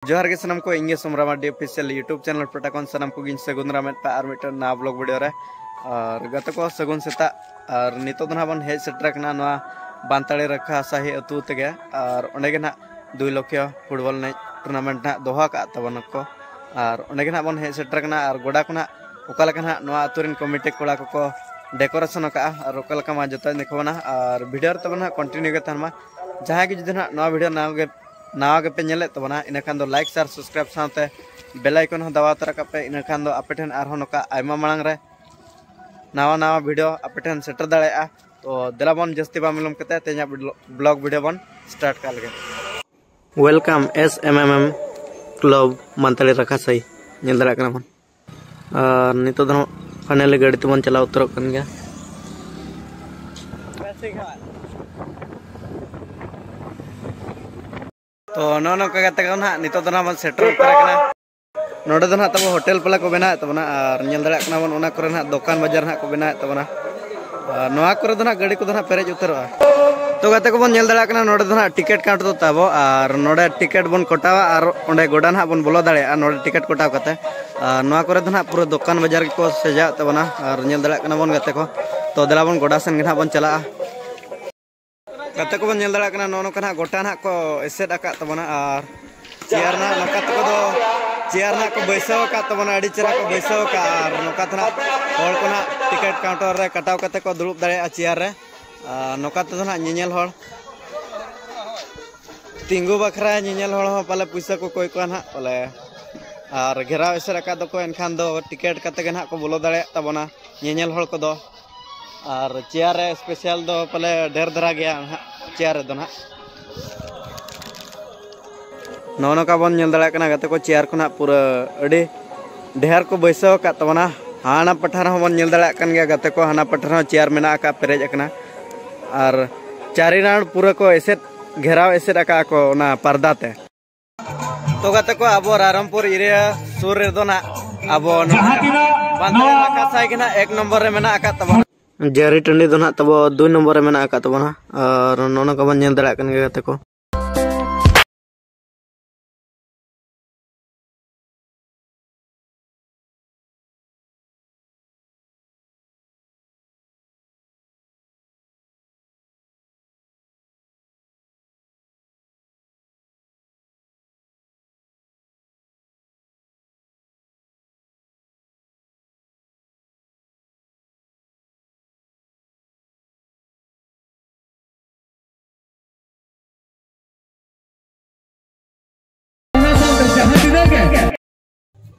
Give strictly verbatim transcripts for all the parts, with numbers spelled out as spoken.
ᱡᱚᱦᱟᱨ ᱜᱮ ᱥᱟᱱᱟᱢ ᱠᱚ, ᱤᱧ ᱜᱮ ᱥᱳᱢᱨᱟ ᱢᱟᱨᱰᱤ ᱚᱯᱷᱤᱥᱤᱭᱟᱞ YouTube ᱪᱮᱱᱮᱞ ᱯᱟᱦᱴᱟ ᱠᱷᱚᱱ ᱥᱟᱱᱟᱢ ᱠᱚᱜᱮᱧ ᱥᱟᱹᱜᱩᱱ ᱫᱟᱨᱟᱢᱮᱫ ᱯᱮ ᱟᱨ ᱢᱤᱫᱴᱮᱱ ᱱᱟᱣᱟ ᱵᱞᱚᱜ ᱵᱷᱤᱰᱤᱭᱳ ᱨᱮ᱾ ᱟᱨ ᱜᱟᱛᱮ ᱠᱚ, ᱥᱟᱹᱜᱩᱱ ᱥᱮᱛᱟᱜ᱾ ᱟᱨ ᱱᱤᱛᱚᱜ ᱫᱚ ᱱᱟᱦᱟᱜ ᱵᱚᱱ ᱦᱮᱡ ᱥᱮᱴᱮᱨ ᱟᱠᱟᱱᱟ ᱱᱚᱣᱟ ᱵᱟᱱᱛᱟᱲᱤ ᱨᱟᱠᱷᱟ ᱥᱟᱹᱦᱤ ᱟᱹᱛᱩ ᱛᱮᱜᱮ᱾ ᱟᱨ ᱚᱸᱰᱮ ᱜᱮ ᱱᱟᱦᱟᱜ ᱫᱩᱭ ᱞᱚᱠᱷᱭᱚ ᱯᱷᱩᱴᱵᱚᱞ ᱮᱱᱮᱡ ᱴᱩᱨᱱᱟᱢᱮᱱᱴ ᱱᱟᱦᱟᱜ ᱫᱚᱦᱚ ᱟᱠᱟᱫ ᱛᱟᱵᱚᱱᱟ ᱠᱚ᱾ ᱟᱨ ᱚᱸᱰᱮ ᱜᱮ ᱱᱟᱦᱟᱜ ᱵᱚᱱ ᱦᱮᱡ ᱥᱮᱴᱮᱨ ᱟᱠᱟᱱᱟ᱾ ᱟᱨ ᱜᱚᱰᱟ ᱠᱚ ᱱᱟᱦᱟᱜ ᱚᱠᱟ ᱞᱮᱠᱟ ᱱᱟᱦᱟᱜ ᱱᱚᱣᱟ ᱟᱹᱛᱩ ᱨᱮᱱ ᱠᱚᱢᱤᱴᱤ ᱠᱚᱲᱟ ᱠᱚᱠᱚ ᱰᱮᱠᱳᱨᱮᱥᱚᱱ ᱟᱠᱟᱫᱼᱟ ᱟᱨ ᱚᱠᱟ ᱞᱮᱠᱟ ᱢᱟ ᱡᱚᱛᱚᱧ ᱫᱮᱠᱷᱟᱣ ᱵᱚᱱᱟ᱾ ᱟᱨ ᱵᱷᱤᱰᱤᱭᱳ ᱨᱮ ᱛᱟᱵᱚᱱ ᱱᱟᱦᱟᱜ ᱠᱚᱱᱴᱤᱱᱤᱭᱩ ᱜᱮ ᱛᱟᱦᱮᱱ ᱢᱟ᱾ ᱡᱟᱦᱟᱸᱭ ᱜᱮ ᱡᱩᱫᱤ ᱱᱟᱦᱟᱜ ᱱᱚᱣᱟ ᱵᱷᱤᱰᱤᱭᱳ ᱱᱟᱣᱟ ᱜᱮ, ᱱᱟᱣᱟ ᱜᱮᱯᱮ ᱧᱮᱞᱮᱫ ᱛᱟᱵᱚᱱᱟ, ᱤᱱᱟᱹᱠᱷᱟᱱ ᱫᱚ ᱞᱟᱭᱤᱠ, ᱥᱮᱭᱟᱨ, ᱥᱟᱵᱥᱠᱨᱟᱭᱤᱵ ᱥᱟᱶᱛᱮ ᱵᱮᱞ ᱟᱭᱠᱚᱱ ᱦᱚᱸ ᱫᱟᱵᱟᱣ ᱛᱚᱨᱟ ᱠᱟᱜ ᱯᱮ᱾ ᱤᱱᱟᱹᱠᱷᱟᱱ ᱫᱚ ᱟᱯᱮ ᱴᱷᱮᱱ ᱟᱨᱦᱚᱸ ᱱᱚᱝᱠᱟ ᱟᱭᱢᱟ ᱢᱟᱲᱟᱝ ᱨᱮ ᱱᱟᱣᱟ ᱱᱟᱣᱟ ᱵᱷᱤᱰᱤᱭᱳ ᱟᱯᱮ ᱴᱷᱮᱱ ᱥᱮᱴᱮᱨ ᱫᱟᱲᱮᱭᱟᱜᱼᱟ᱾ ᱛᱚ ᱫᱮᱞᱟ ᱵᱚᱱ ᱡᱟᱹᱥᱛᱤ ᱵᱟᱝ ᱵᱤᱞᱚᱢ ᱠᱟᱛᱮ ᱛᱮᱦᱮᱧᱟᱜ ᱵᱞᱚᱜ ᱵᱷᱤᱰᱤᱭᱳ ᱵᱚᱱ ᱥᱴᱟᱨᱴ ᱠᱟᱜ ᱞᱮᱜᱮ᱾ ᱳᱭᱮᱞᱠᱟᱢ ᱮᱥ ᱮᱢ ᱮᱢ ᱮᱢ ᱠᱞᱟᱵᱽ ᱢᱟᱱᱛᱟᱲᱤ ᱨᱟᱠᱷᱟ ᱥᱟᱹᱦᱤ, ᱧᱮᱞ ᱫᱟᱲᱮᱭᱟᱜ ᱠᱟᱱᱟ ᱵᱚᱱ᱾ ᱟᱨ ᱱᱤᱛᱚᱜ ᱫᱚ ᱱᱟᱦᱟᱜ ᱯᱷᱟᱭᱱᱟᱞᱤ ᱜᱟᱹᱰᱤ ᱛᱮᱵᱚᱱ ᱪᱟᱞᱟᱣ ᱩᱛᱟᱹᱨᱚᱜ ᱠᱟᱱ ᱜᱮᱭᱟ᱾ ᱛᱚ ᱱᱚᱜᱼᱚ ᱱᱚᱝᱠᱟ ᱠᱟᱛᱮ ᱜᱮ ᱱᱟᱦᱟᱜ ᱱᱤᱛᱚᱜ ᱫᱚ ᱱᱟᱦᱟᱜ ᱵᱚᱱ ᱥᱮᱴᱮᱨ ᱩᱛᱟᱹᱨ ᱟᱠᱟᱱᱟ᱾ ᱱᱚᱰᱮ ᱫᱚ ᱱᱟᱦᱟᱜ ᱛᱟᱵᱚ ᱦᱳᱴᱮᱞ ᱯᱟᱞᱟ ᱠᱚ ᱵᱮᱱᱟᱣᱮᱫ ᱛᱟᱵᱚᱱᱟ ᱟᱨ ᱧᱮᱞ ᱫᱟᱲᱮᱭᱟᱜ ᱠᱟᱱᱟ ᱵᱚᱱ ᱚᱱᱟ ᱠᱚᱨᱮ ᱱᱟᱦᱟᱜ ᱫᱚᱠᱟᱱ ᱵᱟᱡᱟᱨ ᱱᱟᱦᱟᱜ ᱠᱚ ᱵᱮᱱᱟᱣᱮᱫ ᱛᱟᱵᱚᱱᱟ᱾ ᱟᱨ ᱱᱚᱣᱟ ᱠᱚᱨᱮ ᱫᱚ ᱱᱟᱦᱟᱜ ᱜᱟᱹᱰᱤ ᱠᱚᱫᱚ ᱱᱟᱦᱟᱜ ᱯᱮᱨᱮᱡ ᱩᱛᱟᱹᱨᱚᱜᱼᱟ᱾ ᱛᱚ ᱜᱟᱛᱮ ᱠᱚᱵᱚᱱ ᱧᱮᱞ ᱫᱟᱲᱮᱭᱟᱜ ᱠᱟᱱᱟ ᱱᱚᱰᱮ ᱫᱚ ᱱᱟᱦᱟᱜ ᱴᱤᱠᱤᱴ ᱠᱟᱣᱩᱱᱴᱟᱨ ᱫᱚ ᱛᱟᱵᱚ ᱟᱨ ᱱᱚᱰᱮ ᱴᱤᱠᱤᱴ ᱵᱚᱱ ᱠᱚᱴᱟᱣᱟ ᱟᱨ ᱚᱸᱰᱮ ᱜᱚᱰᱟ ᱱᱟᱦᱟᱜ ᱵᱚᱱ ᱵᱚᱞᱚ ᱫᱟᱲᱮᱭᱟᱜᱼᱟ ᱱᱚᱰᱮ ᱴᱤᱠᱤᱴ ᱠᱚᱴᱟᱣ ᱠᱟᱛᱮ᱾ ᱟᱨ ᱱᱚᱣᱟ ᱠᱚᱨᱮ ᱫᱚ ᱱᱟᱦᱟᱜ ᱯᱩᱨᱟᱹ ᱫᱚᱠᱟᱱ ᱵᱟᱡᱟᱨ ᱜᱮᱠᱚ ᱥᱟᱡᱟᱣᱮᱫ ᱛᱟᱵᱚᱱᱟ ᱟᱨ ᱧᱮᱞ ᱫᱟᱲᱮᱭᱟᱜ ᱠᱟᱱᱟ ᱵᱚᱱ ᱜᱟᱛᱮ ᱠᱚ᱾ ᱛᱚ ᱫᱮᱞᱟ ᱵᱚᱱ ᱜᱚᱰᱟ ᱥᱮᱱ ᱜᱮ ᱱᱟᱦᱟᱜ ᱵᱚᱱ ᱪᱟᱞᱟᱜᱼᱟ᱾ ᱜᱟᱛᱮ ᱠᱚᱵᱚᱱ ᱧᱮᱞ ᱫᱟᱲᱮᱭᱟᱜ ᱠᱟᱱᱟ ᱱᱚᱜᱼᱚ ᱱᱚᱝᱠᱟ ᱱᱟᱦᱟᱜ ᱜᱚᱴᱟ ᱱᱟᱦᱟᱜ ᱠᱚ ᱮᱥᱮᱫ ᱟᱠᱟᱫ ᱛᱟᱵᱚᱱᱟ ᱟᱨ ᱪᱮᱭᱟᱨ ᱱᱟᱦᱟᱜ ᱱᱚᱝᱠᱟ ᱛᱮᱠᱚ ᱫᱚ ᱪᱮᱭᱟᱨ ᱱᱟᱦᱟᱜ ᱠᱚ ᱵᱟᱹᱭᱥᱟᱹᱣ ᱟᱠᱟᱫ ᱛᱟᱵᱚᱱᱟ, ᱟᱹᱰᱤ ᱪᱮᱦᱨᱟ ᱠᱚ ᱵᱟᱹᱭᱥᱟᱹᱣ ᱟᱠᱟᱫᱼᱟ᱾ ᱟᱨ ᱱᱚᱝᱠᱟ ᱛᱮ ᱱᱟᱦᱟᱜ ᱦᱚᱲ ᱠᱚ ᱱᱟᱦᱟᱜ ᱴᱤᱠᱤᱴ ᱠᱟᱣᱩᱱᱴᱟᱨ ᱨᱮ ᱠᱟᱴᱟᱣ ᱠᱟᱛᱮ ᱠᱚ ᱫᱩᱲᱩᱵ ᱫᱟᱲᱮᱭᱟᱜᱼᱟ ᱪᱮᱭᱟᱨ ᱨᱮ᱾ ᱟᱨ ᱱᱚᱝᱠᱟ ᱛᱮᱫᱚ ᱱᱟᱦᱟᱜ ᱧᱮᱧᱮᱞ ᱦᱚᱲ ᱛᱤᱸᱜᱩ ᱵᱟᱠᱷᱨᱟ ᱧᱮᱧᱮᱞ ᱦᱚᱲ ᱦᱚᱸ ᱯᱟᱞᱮ ᱯᱩᱭᱥᱟᱹ ᱠᱚ ᱠᱚᱭ ᱠᱚᱣᱟ ᱱᱟᱦᱟᱜ ᱯᱟᱞᱮ᱾ ᱟᱨ ᱜᱷᱮᱨᱟᱣ ᱮᱥᱮᱫ ᱟᱠᱟᱫ ᱫᱚᱠᱚ, ᱮᱱᱠᱷᱟᱱ ᱫᱚ ᱴᱤᱠᱤᱴ ᱠᱟᱛᱮ ᱜᱮ ᱱᱟᱦᱟᱜ ᱠᱚ ᱵᱚᱞᱚ ᱫᱟᱲᱮᱭᱟᱜ ᱛᱟᱵᱚᱱᱟ ᱧᱮᱧᱮᱞ ᱦᱚᱲ ᱠᱚᱫᱚ᱾ ᱟᱨ ᱪᱮᱭᱟᱨ ᱨᱮ ᱥᱯᱮᱥᱟᱞ ᱫᱚ ᱯᱟᱞᱮ ᱰᱷᱮᱨ ᱫᱷᱟᱨᱟ ᱜᱮᱭᱟ ᱱᱟᱦᱟᱜ ᱪᱮᱭᱟᱨ ᱨᱮᱫᱚ ᱱᱟᱦᱟᱜ᱾ ᱱᱚᱜᱼᱚ ᱱᱚᱝᱠᱟ ᱵᱚᱱ ᱧᱮᱞ ᱫᱟᱲᱮᱭᱟᱜ ᱠᱟᱱᱟ ᱜᱟᱛᱮ ᱠᱚ, ᱪᱮᱭᱟᱨ ᱠᱚ ᱱᱟᱦᱟᱜ ᱯᱩᱨᱟᱹ ᱟᱹᱰᱤ ᱰᱷᱮᱨ ᱠᱚ ᱵᱟᱹᱭᱥᱟᱹᱣ ᱟᱠᱟᱫ ᱛᱟᱵᱚᱱᱟ᱾ ᱦᱟᱱᱟ ᱯᱟᱴᱷᱟ ᱨᱮᱦᱚᱸ ᱵᱚᱱ ᱧᱮᱞ ᱫᱟᱲᱮᱭᱟᱜ ᱠᱟᱱ ᱜᱮᱭᱟ ᱜᱟᱛᱮ ᱠᱚ, ᱦᱟᱱᱟ ᱯᱟᱴᱷᱟ ᱨᱮᱦᱚᱸ ᱪᱮᱭᱟᱨ ᱢᱮᱱᱟᱜ ᱟᱠᱟᱫ, ᱯᱮᱨᱮᱡ ᱟᱠᱟᱱᱟ᱾ ᱟᱨ ᱪᱟᱹᱨᱤ ᱨᱟᱣᱩᱱᱰ ᱯᱩᱨᱟᱹ ᱠᱚ ᱮᱥᱮᱫ, ᱜᱷᱮᱨᱟᱣ ᱮᱥᱮᱫ ᱟᱠᱟᱫ ᱠᱚ ᱚᱱᱟ ᱯᱟᱨᱫᱟ ᱛᱮ᱾ ᱛᱚ ᱜᱟᱛᱮ ᱠᱚ, ᱟᱵᱚ ᱨᱟᱭᱨᱚᱝᱯᱩᱨ ᱮᱨᱤᱭᱟ ᱥᱩᱨ ᱨᱮᱫᱚ ᱱᱟᱜ ᱟᱵᱚ ᱱᱚᱰᱮ ᱡᱟᱦᱟᱸ ᱛᱤᱱᱟᱹᱜ ᱵᱟᱸᱫᱷᱟᱲ ᱱᱚᱣᱟ ᱨᱟᱠᱷᱟ ᱥᱟᱭ ᱜᱮ ᱱᱟᱜ ᱮᱠ ᱱᱚᱢᱵᱚᱨ ᱨᱮ ᱢᱮᱱᱟᱜ ᱟᱠᱟᱫ ᱛᱟᱵᱚᱱᱟ᱾ ᱡᱟᱹᱨᱤ ᱴᱟᱺᱰᱤ ᱫᱚ ᱱᱟᱜ ᱛᱟᱵᱚ ᱫᱩᱭ ᱱᱚᱢᱵᱚᱨ ᱨᱮ ᱢᱮᱱᱟᱜ ᱟᱠᱟᱫ ᱛᱟᱵᱚᱱᱟ᱾ ᱟᱨ ᱱᱚᱜᱼᱚ ᱱᱚᱝᱠᱟ ᱵᱚᱱ ᱧᱮᱞ ᱫᱟᱲᱮᱭᱟᱜ ᱠᱟᱱ ᱜᱮᱭᱟ ᱜᱟᱛᱮ ᱠᱚ᱾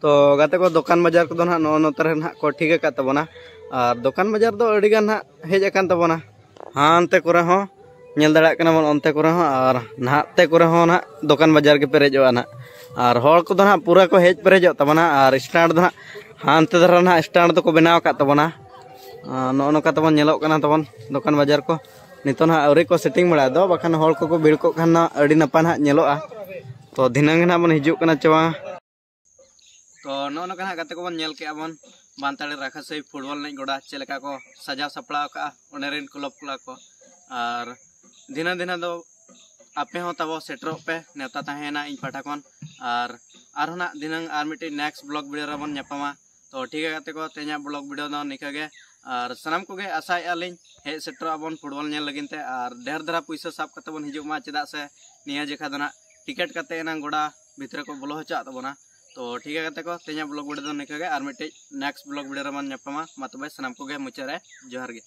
ᱛᱚ ᱜᱟᱛᱮ ᱠᱚ, ᱫᱚᱠᱟᱱ ᱵᱟᱡᱟᱨ ᱠᱚᱫᱚ ᱱᱟᱦᱟᱜ ᱱᱚᱜᱼᱚ ᱱᱚᱛᱮ ᱨᱮ ᱱᱟᱦᱟᱜ ᱠᱚ ᱴᱷᱤᱠ ᱟᱠᱟᱫ ᱛᱟᱵᱚᱱᱟ᱾ ᱟᱨ ᱫᱚᱠᱟᱱ ᱵᱟᱡᱟᱨ ᱫᱚ ᱟᱹᱰᱤ ᱜᱟᱱ ᱱᱟᱦᱟᱜ ᱦᱮᱡ ᱟᱠᱟᱱ ᱛᱟᱵᱚᱱᱟ᱾ ᱦᱟᱱᱛᱮ ᱠᱚᱨᱮ ᱦᱚᱸ ᱧᱮᱞ ᱫᱟᱲᱮᱭᱟᱜ ᱠᱟᱱᱟ ᱵᱚᱱ, ᱚᱱᱛᱮ ᱠᱚᱨᱮ ᱦᱚᱸ ᱟᱨ ᱱᱟᱦᱟᱜ ᱛᱮ ᱠᱚᱨᱮ ᱦᱚᱸ ᱱᱟᱦᱟᱜ ᱫᱚᱠᱟᱱ ᱵᱟᱡᱟᱨ ᱜᱮ ᱯᱮᱨᱮᱡᱚᱜᱼᱟ ᱱᱟᱦᱟᱜ᱾ ᱟᱨ ᱦᱚᱲ ᱠᱚᱫᱚ ᱱᱟᱦᱟᱜ ᱯᱩᱨᱟᱹ ᱠᱚ ᱦᱮᱡ ᱯᱮᱨᱮᱡᱚᱜ ᱛᱟᱵᱚᱱᱟ᱾ ᱟᱨ ᱥᱴᱟᱱᱴ ᱫᱚ ᱱᱟᱦᱟᱜ ᱦᱟᱱᱛᱮ ᱫᱷᱟᱨᱟ ᱱᱟᱦᱟᱜ ᱥᱴᱟᱱᱴ ᱫᱚᱠᱚ ᱵᱮᱱᱟᱣ ᱟᱠᱟᱫ ᱛᱟᱵᱚᱱᱟ᱾ ᱟᱨ ᱱᱚᱜᱼᱚ ᱱᱚᱝᱠᱟ ᱛᱟᱵᱚᱱ ᱧᱮᱞᱚᱜ ᱠᱟᱱᱟ ᱛᱟᱵᱚᱱ ᱫᱚᱠᱟᱱ ᱵᱟᱡᱟᱨ ᱠᱚ᱾ ᱱᱤᱛᱚᱜ ᱱᱟᱦᱟᱜ ᱟᱹᱣᱨᱤ ᱠᱚ ᱥᱮᱴᱤᱝ ᱵᱟᱲᱟᱭᱟ ᱫᱚ, ᱵᱟᱠᱷᱟᱱ ᱦᱚᱲ ᱠᱚᱠᱚ ᱵᱷᱤᱲ ᱠᱚᱜ ᱠᱷᱟᱱ ᱱᱟᱦᱟᱜ ᱟᱹᱰᱤ ᱱᱟᱯᱟᱭ ᱱᱟᱦᱟᱜ ᱧᱮᱞᱚᱜᱼᱟ᱾ ᱛᱚ ᱫᱷᱤᱱᱟᱹᱝ ᱜᱮ ᱱᱟᱦᱟᱜ ᱵᱚᱱ ᱦᱤᱡᱩᱜ ᱠᱟᱱᱟ ᱪᱮ ᱵᱟᱝ? ᱛᱚ ᱱᱚᱜᱼᱚ ᱱᱚᱝᱠᱟ ᱱᱟᱦᱟᱜ ᱜᱟᱛᱮ ᱠᱚᱵᱚᱱ ᱧᱮᱞ ᱠᱮᱜᱼᱟ ᱵᱚᱱ ᱵᱟᱱᱛᱟᱲᱤ ᱨᱟᱠᱷᱟᱥᱟᱹᱭ ᱯᱷᱩᱴᱵᱚᱞ ᱮᱱᱮᱡ ᱜᱚᱰᱟ ᱪᱮᱫ ᱞᱮᱠᱟ ᱠᱚ ᱥᱟᱡᱟᱣ ᱥᱟᱯᱲᱟᱣ ᱠᱟᱜᱼᱟ ᱚᱸᱰᱮ ᱨᱮᱱ ᱠᱞᱟᱵᱽ ᱠᱚᱲᱟ ᱠᱚ᱾ ᱟᱨ ᱫᱷᱤᱱᱟᱹᱝ ᱫᱷᱤᱱᱟᱹᱝ ᱫᱚ ᱟᱯᱮ ᱦᱚᱸ ᱛᱟᱵᱚ ᱥᱮᱴᱮᱨᱚᱜ ᱯᱮ, ᱱᱮᱣᱛᱟ ᱛᱟᱦᱮᱸᱭᱮᱱᱟ ᱤᱧ ᱯᱟᱦᱴᱟ ᱠᱷᱚᱱ᱾ ᱟᱨ ᱟᱨᱦᱚᱸ ᱱᱟᱜ ᱫᱷᱤᱱᱟᱹᱝ ᱟᱨ ᱢᱤᱫᱴᱤᱡ ᱱᱮᱠᱥᱴ ᱵᱞᱚᱜ ᱵᱷᱤᱰᱤᱭᱳ ᱨᱮᱵᱚᱱ ᱧᱟᱯᱟᱢᱟ᱾ ᱛᱚ ᱴᱷᱤᱠ ᱜᱮᱭᱟ ᱜᱟᱛᱮ ᱠᱚ, ᱛᱮᱦᱮᱧᱟᱜ ᱵᱞᱚᱜ ᱵᱷᱤᱰᱤᱭᱳ ᱫᱚ ᱱᱤᱝᱠᱟᱹ ᱜᱮ᱾ ᱟᱨ ᱥᱟᱱᱟᱢ ᱠᱚᱜᱮ ᱟᱥᱟᱭᱮᱫᱼᱟ ᱞᱤᱧ ᱦᱮᱡ ᱥᱮᱴᱮᱨᱚᱜ ᱟᱵᱚᱱ ᱯᱷᱩᱴᱵᱚᱞ ᱧᱮᱞ ᱞᱟᱹᱜᱤᱫ ᱛᱮ, ᱟᱨ ᱰᱷᱮᱨ ᱫᱷᱟᱨᱟ ᱯᱩᱭᱥᱟᱹ ᱥᱟᱵ ᱠᱟᱛᱮ ᱵᱚᱱ ᱦᱤᱡᱩᱜ ᱢᱟ, ᱪᱮᱫᱟᱜ ᱥᱮ ᱱᱤᱭᱟᱹ ᱡᱮᱠᱷᱟ ᱫᱚ ᱱᱟᱜ ᱴᱤᱠᱤᱴ ᱠᱟᱛᱮ ᱮᱱᱟᱝ ᱜᱚᱰᱟ ᱵᱷᱤᱛᱨᱤ ᱠᱚ ᱵᱚᱞᱚ ᱦᱚᱪᱚᱣᱟᱜ ᱛᱟᱵᱚᱱᱟ᱾ ᱛᱚ ᱴᱷᱤᱠ ᱜᱮᱭᱟ ᱜᱟᱛᱮ ᱠᱚ, ᱛᱮᱦᱮᱧᱟᱜ ᱵᱞᱚᱜ ᱵᱷᱤᱰᱤᱭᱳ ᱫᱚ ᱱᱤᱝᱠᱟᱹ ᱜᱮ, ᱟᱨ ᱢᱤᱫᱴᱤᱡ ᱱᱮᱠᱥᱴ ᱵᱞᱚᱜ ᱵᱷᱤᱰᱤᱭᱳ ᱨᱮᱵᱚᱱ ᱧᱟᱯᱟᱢᱟ᱾ ᱢᱟ ᱛᱚᱵᱮ ᱥᱟᱱᱟᱢ ᱠᱚᱜᱮ ᱢᱩᱪᱟᱹᱫ ᱨᱮ ᱡᱚᱦᱟᱨ ᱜᱮ᱾